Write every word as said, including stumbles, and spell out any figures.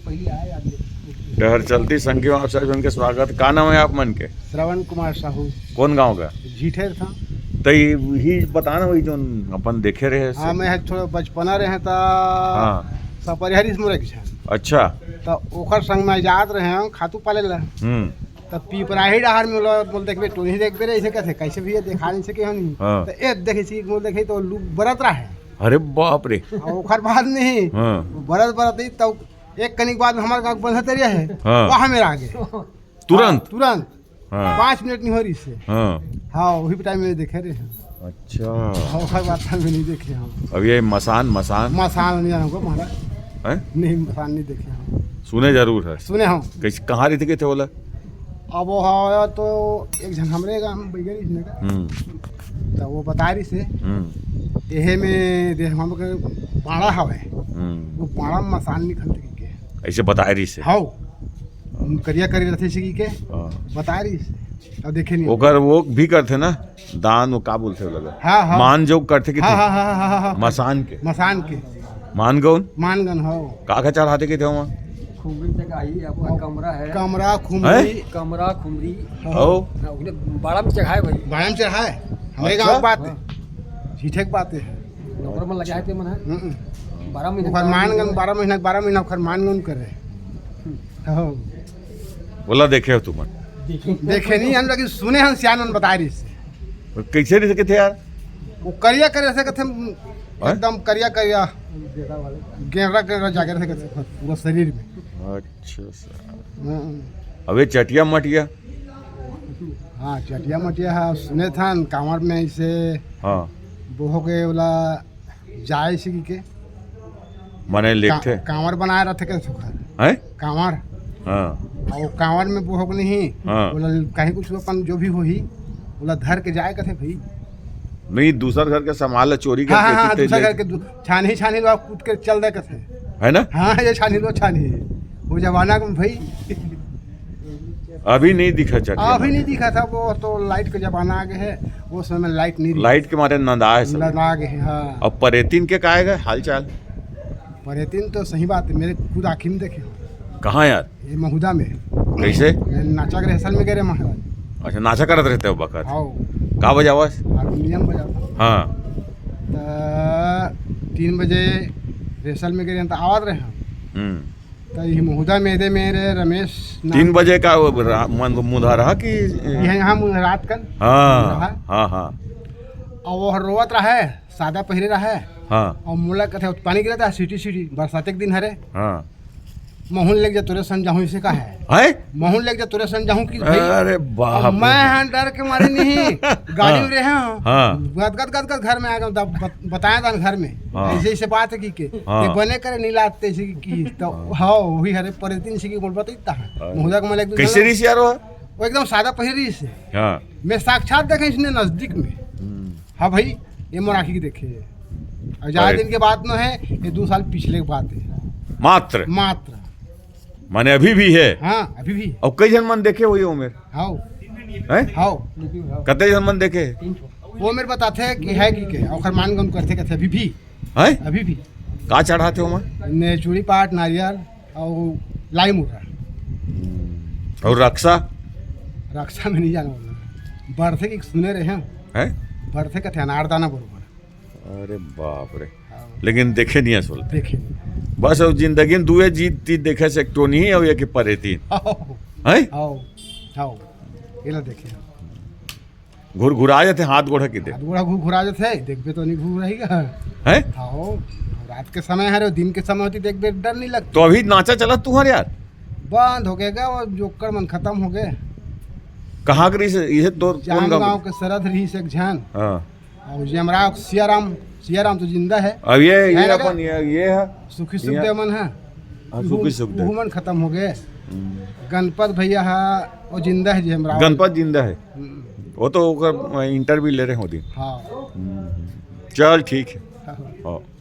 डहर चलती संगी में आप सब जन के स्वागत। का नाम है आप मन के? श्रवण कुमार साहू। कौन गांव का? झीठेर था। तो ये ही बता ना, वही जोन अपन देखे रहे से। हाँ, मैं थोड़ा बचपना रहे था। हाँ। सपरिया हरीश मोरे के छन। अच्छा। तो ओकर संग मैं जात रहे हूँ खातू पाले ला। हम्म। तो पिपराही डहर में बोला, बोल, "देखबे, टोनी देखबे रे, ऐसे कैसे, कैसे भैया देखा नहीं सके हम।" हाँ। तो ए देखे सी, बोल, देखे तो लू बरत रहा है। अरे बाप रे। और ओकर बाद नहीं, हाँ। बरत बरत ही तो एक कनिक बाद में हमारे गाँव के बंधा तरिया है, हाँ। वहाँ मेरा आगे। तुरंत? हाँ, तुरंत। हाँ। पाँच मिनट नहीं हो रही से। हाँ। हाँ, वही टाइम में देखे रहे हैं। अच्छा। हाँ, ओकर बाद हम नहीं देखे हम। अब ये मसान, मसान? मसान नहीं जाना हमको महाराज। हैं? नहीं, मसान नहीं देखे हम। सुने जरूर है। सुने हम। कैसे, कहाँ रहते के थे बोला? अब वो हवा तो एक जन हमरे गाँव में बैगरी इसने का। हम्म। तो वो बता रही से, हम्म। एहे में दे हम के बाड़ा हवे। हम्म। वो बाड़ा में मसान निकलते के। ऐसे बता रही से? हाँ। करिया करिया रहते से की के। हाँ। बता रही से। अब देखे नहीं। ओकर वो भी करते ना, दान, वो का बोलते हो लगा? हाँ, हाँ। मान जो करते के हाँ, थे? हाँ, हाँ, हाँ, हाँ, हाँ। मसान के? मसान के। मानगन? मानगन, हाँ। का का चढ़ाते के थे वहाँ? खुमरी तक आई, आपका और कमरा है। कमरा, खुमरी। हैं? कमरा, खुमरी। हाँ। ओ। हाँ, उन्हें बाड़ा में चढ़ाए भाई। बाड़ा में चढ़ाए। हमारे अच्छा। गाँव की बात है। हाँ। झीठे की बात है। नंबर में लगा है ते मन है। हम्म। बारह महीने ओकर का मानगन, बारह महीना, बारह महीना ओकर मानगन करे। हाँ। बोला देखे हो तुमन? देखे नहीं हम, लेकिन सुने हम सियान मन बता रही से। कैसे रह सके थे यार? वो करिया करे से कथे, हैं? एकदम करिया करिया, गेंडरा गेंडरा जाके रह सके थे पूरा शरीर में। अच्छा सर। हम्म। अबे चटिया मटिया? हाँ, चटिया मटिया है, सुने था न, कांवर में ऐसे हाँ। बोहो के वाला जाए सी के। माने का-, लिखथे? कांवर बनाए रहते के सुखा। हैं? कांवर। हाँ। और कांवर में बोहो के नहीं, हाँ। बोला कहीं कुछ अपन जो भी होही, बोला धर के जाए कथे भाई। नहीं, दूसर घर के सामान ला चोरी हाँ, करके हाँ, हाँ, पीते दूसरा ले घर के दू-, छानही, छानही लो, कूद के चल दे कथे। है ना? हाँ, ये छानही लो, छानही। वो जमाना में भाई। अभी नहीं दिखा चटिया अभी मटिया। नहीं दिखा था, वो तो लाइट का जमाना आ गया है, वो समय में लाइट नहीं रही। लाइट के मारे नंदा है सब। नंदा आ गए हैं, हाँ। अब परेतिन के का है हाल चाल? परेतिन तो सही बात है, मेरे खुद आँखी में देखे हो। कहाँ यार? ये महुदा में। कैसे? मैं नाचा के रिहर्सल में गए रहे महाराज। अच्छा, नाचा करत रहते हो बखत? हाँ। का बजावस? हारमोनियम बजाता। हाँ। त तीन बजे रिहर्सल में गए रहे, त आवत रहे हम। हम्म। त ये महुदा में दे मेरे रमेश नाम तीन बजे का वो रा-, मन को मुधा रहा कि ये यहाँ मुझे रात कन हाँ, रहा। हाँ, हाँ। और वो रोवत रहा है, सादा पहिरे रहा है। हाँ। और मोला कथे, "पानी गिरत हे, सीटी, सीटी, बरसाते के दिन हरे।" हाँ। महूँ लेके जा तोरे संग जाहूँ, इसे का है? हैं? महूँ लेके जा तोरे संग जाहूँ कि भाई, अरे बाप अब रे। मैं यहाँ डर के मारे नहीं, गाड़ी हाँ। में रहे हूँ। हाँ। गद, गद, गद, गद घर में आ गया, तब बत-, बताया था घर में। हाँ। ऐसे, ऐसे बात है कि के। हाँ। ये बने करे नहीं लाते इसे कि, कि, तो हाँ। हाँ, वही हरे परेतिन से कि बोल बताई था। हाँ। महुदा को मैं लेके कैसे दूँ। रही यार वो? वो एकदम सादा पहिरी से। हाँ। मैं साक्षात देखे इसने नजदीक में। हम्म। हाँ भाई, ये मोर आँखी के देखे। और ज्यादा अरे। दिन के बात न है, ये दो साल पिछले के बात है। मात्र? मात्र। माने अभी भी है? हाँ, अभी भी। और कई झन मन देखे होही उमेर? हाँ। हैं? हाँ। कते झन मन देखे? वो मेरे बताते हैं कि है कि के, ओखर मान गन करते कहते अभी भी। हैं? अभी भी। का चढ़ाते हो मैं? ने चूड़ी पाट, नारियल और लाई मुर्रा। और रक्षा? रक्षा में नहीं जाना बोलना। बरथे की सुने रहे हैं। हैं? बरथे का थे अनारदाना बरोबर। अरे बाप रे। हाँ। लेकिन देखे नहीं है सोलते। देखे नहीं। बस अब जिंदगी में दुए चीज, चीज देखे से एक टोनी ही और एक परेतिन। हाँ। हैं? हाँ। हाँ। ये ला देखे। घुरघुरा जाते हाथ गोड़ के दे। हाथ गोड़ घुरघुरा जाते, देखबे तो नहीं घुरघुराएगा। हैं? हाँ। रात के समय है रे, दिन के समय होती देखबे डर नहीं लगता। तो अभी नाचा चला तुहर यार? बंद हो गया, वो जोकर मन खत्म हो गए। कहाँ के रही से? ये तो कौन जाम गाँव? गाँव के सरद रही से एक झन। हाँ। और जमराव सियाराम, सियाराम तो जिंदा है। अब ये, ये है ना? अपन, ये, ये है। सुखी यहाँ। सुखदेव मन है। हाँ, उहू, सुखी सुखदेव। उहू मन खत्म हो गए। हम्म। गणपत भैया है, वो जिंदा है जमराव। गणपत जिंदा है। हम्म। वो तो ओकर interview ले रहे हो दिन। हाँ। हम्म। चल ठीक है। हाँ। हाँ।